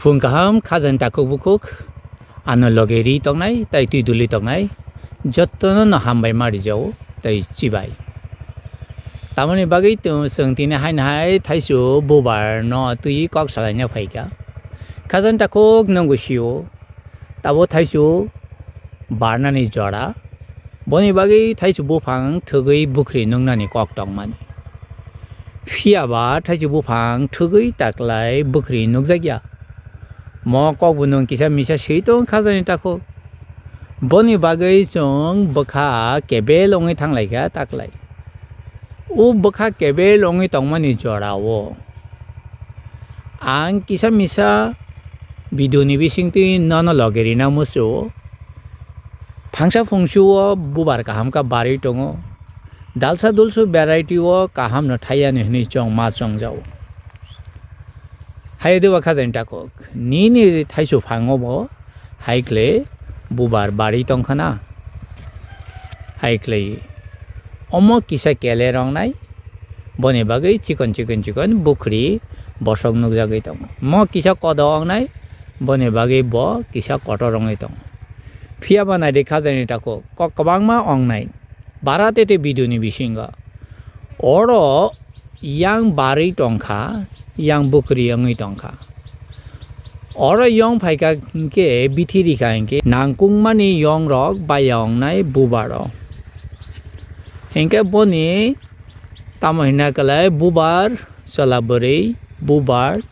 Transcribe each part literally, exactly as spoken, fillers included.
Phung kaham khajani takhuk bukhuk, ano loge ri tongnai tei twi duli tongnai, jotono no hambai ma rijao tei chibai. Tamoni bagwi to-, chwng tini haino hai thaisu bubar no twi kok salaina phaikha. Khajani takhuk nwngbo sio, tabo thaisu barnani jora. Boni bagwi thaisu buphang thwgwi bukhri nuknani kok tongmani. Phiya ba thaisu buphang thwgwi taklai bukhri nukjakya. Mo kokbo nwng kisa misa swi tong khajani takhuk. Boni bagwi chwng bwkha kebel wngwi thanglaikha taklai. O bwkha kebel wngwi tongmani jorao ang kisa misa video ni bisingtwi nono loge rina muchungo. Phangsa phungsu o bubar kaham kha barwi tongo. Dalsa dulsu variety o kaham no thaiya ni hwnwi chwng ma chongjao. Hai de ba khajani takhuk. Nini thaisu phango bo hai khle bubar barwi tongkha na. Hai khle omo kisa kele rongnai. Boni bagwi chikon chikon chikon bukhri bosok nukjagwi tongo. Mo kisa kodo wngnai, boni bagwi bo kisa kotor wngwi tongo. Phiya ba naidi khajani takhuk, kok kwbangma wngnai. Bara tete video ni bisingo. Oro yang barwi tongkha, yang bukhri wngwi tongkha. Oro yong phaikha hinkhe bithi rikha hinkhe nangkukmani yongrok baya wngnai bubaro. Hinkhe boni tamo hina kwlai bubar, chwla bwrwi bubar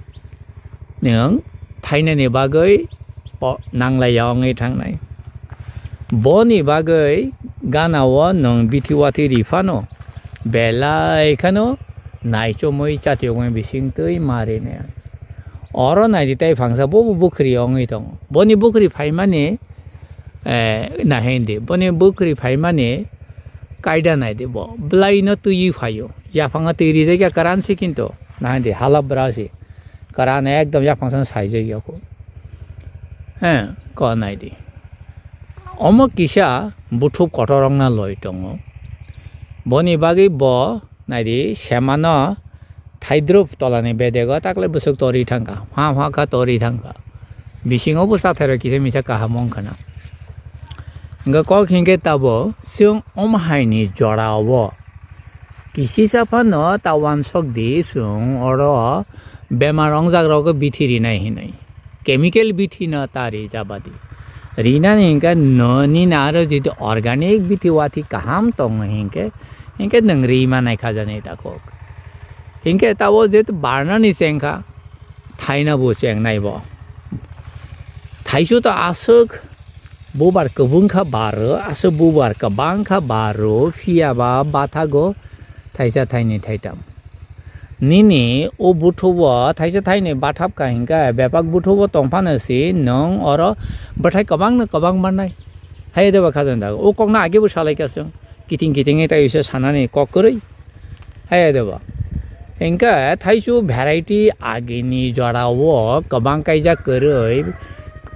nwng thainani bagwi o nanglaiya wngwi thangnai. Boni bagwi gana o nwng bithi wathi ri phano belai kheno naichomwi chati wngwi bisingtwi ma rinai. Oro naidi tei phangsa bobo bukhri wngwi tongo. Boni bukhri phaimani, eh, nahendi. Boni bukhri phaimani kaida naidi bo. Bwlaino twiwi phaio. Yaphango twi rijakya kwran se kinto. Nahendi hala bwra se. Kwran ekdom yaphang sano saijak yokho. He, ko naidi. Omo kisa buthup kotor wngna loi tongo. Boni bagwi bo naidi semano thaidrup tolani bedego takle bwswk tori thangkha, pha pha kha tori thangkha. Bisingo bo chathairok kisa misa kaham wngkha na. Hwnkhe kok hinkhe tabo chwng omo haini jorao Kisisa phano ta uansuk di, chwng oro bemar wngjak rogo bithi rinai hinwi. Chemical bithi no ta rijabadi. Rinani hinkhe nini aro jodi organic bithi wathi kaham tongo hinkhe, hinkhe nwng ri manai khajani takhuk. Hinkhe tabo jeto barnani chengkha, thaina bo chengnai bo. Thaisu to aswk bubar kwbwng kha baro, aswk bubar kwbang kha baro, phiya ba bathago thaisa thaini thaitam. Nini o buthubo thaisa thaini bathap kha hinkhe, bepak buthubo tongphano si nwng oro bwthai kwbangno kwbang mannai. Hai de ba khajani takhuk. O kokno age bo salai kha chwng. Kiting kiting tei uaisa sanani kok kwrwi. Hai de ba. Hinkhe thaisu variety agini jorao kwbang kaijak kwrwi,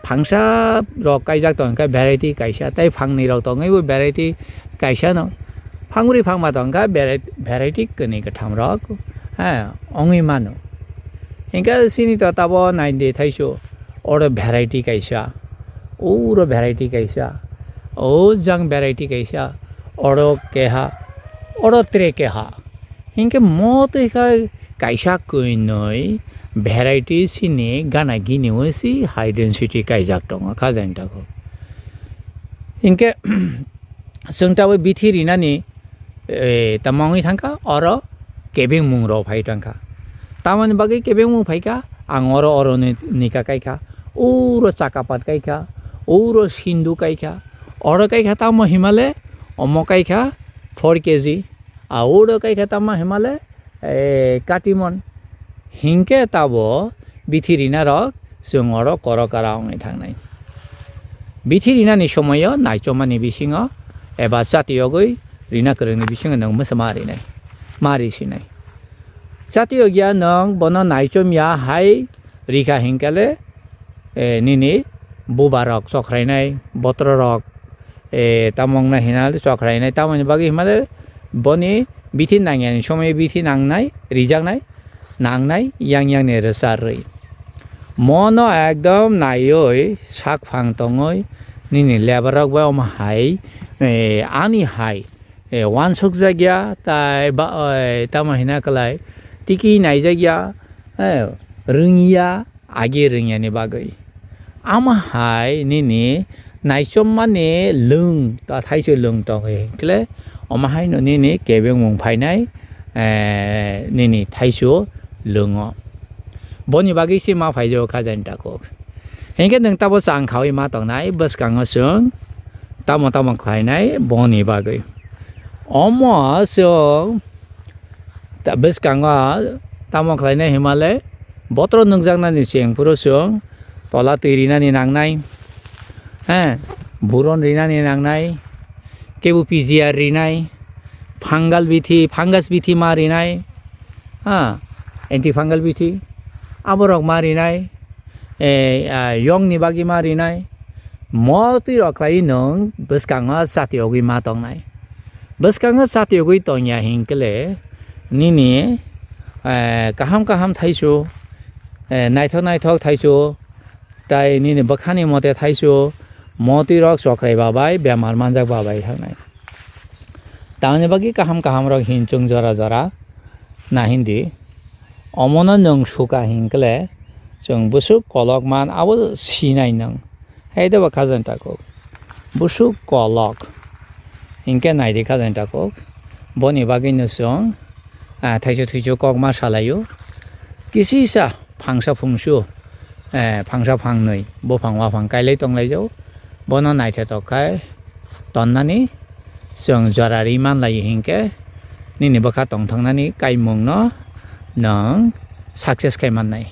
phangsa rok kaijak tongkha variety kaisa, tei phangnwi rok tongwi bo variety kaisa no. Phangbrwi phangba tongkha vari-, variety kwnwi kwtham rok, ha, wngwi mano. Hinkhe chini to tabo naidi thaisu. Oro variety kaisa, uro variety kaisa, o jang variety kaisa, oro keha, oro tre keha. Hinkhe mo twi kha kaisa kwnwi variety sini gana gini o si high density kaijak tongo khajani takhuk. Hinkhe chwng tabuk bithi rinani eh, tamo wngwi thangkha, oro kebengmung rok phai thangkha. Tamoni bagwi kebengmung phaikha, ang oro, oro ni, nika kaikha, uro chakapat kaikha, uro sindu kaikha, oro kaikha tamo himale, omo kaikha four K G, a uro kaikha tamo himale, eh, katimon. Hinkhe tabo bithi rinarok chwng oro korokara wngwi thangnai. Bithi rinani somoio naichomani bisingo eba chati yogwi rina kwrwngni bisingo nwng mwsa ma rinai, ma risinai. Chati yogya nwng bono naichomya hai rikha hinkhe le, eh, nini bubarok chokhrainai, botrorok, eh, tamo wngna hina le chokhrainai, tamoni bagwi hima le boni bithi nangyani somoio bithi nangnai, rijaknai, nangnai, yang yangni rwcharwi. Mono ekdom naiwi sak phang tongwi nini lebar rok bai omo hai, eh, ani hai, eh, wansuk jakya tai ba, eh, tamo hina kwlai tiki naijakya, eh, rwngya, agi rwngya ni bagwi. Ama hai nini naichomani lwng ta thaisu lwng tongwi hwnkhe omo haino nini kebengmung phainai, eh, nini thaisu lwngo. Boni bagwi se ma phaijago kha jani takhuk. Hinkhe nwng tabo chang khaui ma tongnai, bwskango chwng tamo tamo khlainai boni bagwi. Omo chwng ta-, bwskango tamo khlainai himale, botoro nukjaknani chwng phuru chwng tola twi rinani nangnai, he, buron rinani nangnai, kebo P G R rinai, fungal bithi, fungus bithi ma rinai, ha, anti fungal bithi, aborok ma rinai, eh, ah, yongni bagwi ma rinai, mo twi rok khlai nwng bwskango chati yogwi ma tongnai. Bwskango chati yogwi tongya hinkle nini, eh, kaham kaham thaisu, eh, naithok naithok thaisu, tai nini bwkhani mote thaisu, mo twi rok chokrai babai, bemar manjak babai thangnai. Tamni bagwi kaham kaham rok hinchung jora jora na hindi. Omono nwng suka hinkle chwng bwswk kolok man abo sinai nwng. Hai de ba kha jani takhuk. Bwswk kolok hinkhe nai di kha jani takhuk. Boni bagwi no chwng, ah, thaisu thuisu kok ma salaio. Kisisa phangsa phungsu, eh, phangsa phangnwi buphang waphang kailai tonglaijao. Bono naithotok khai tonnani chwng jora ri manlai hinkhe nini bwkha tongthoknani kaimungno nwng success khai mannai.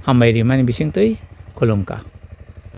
Hambai rimani bisingtwi khulumkha.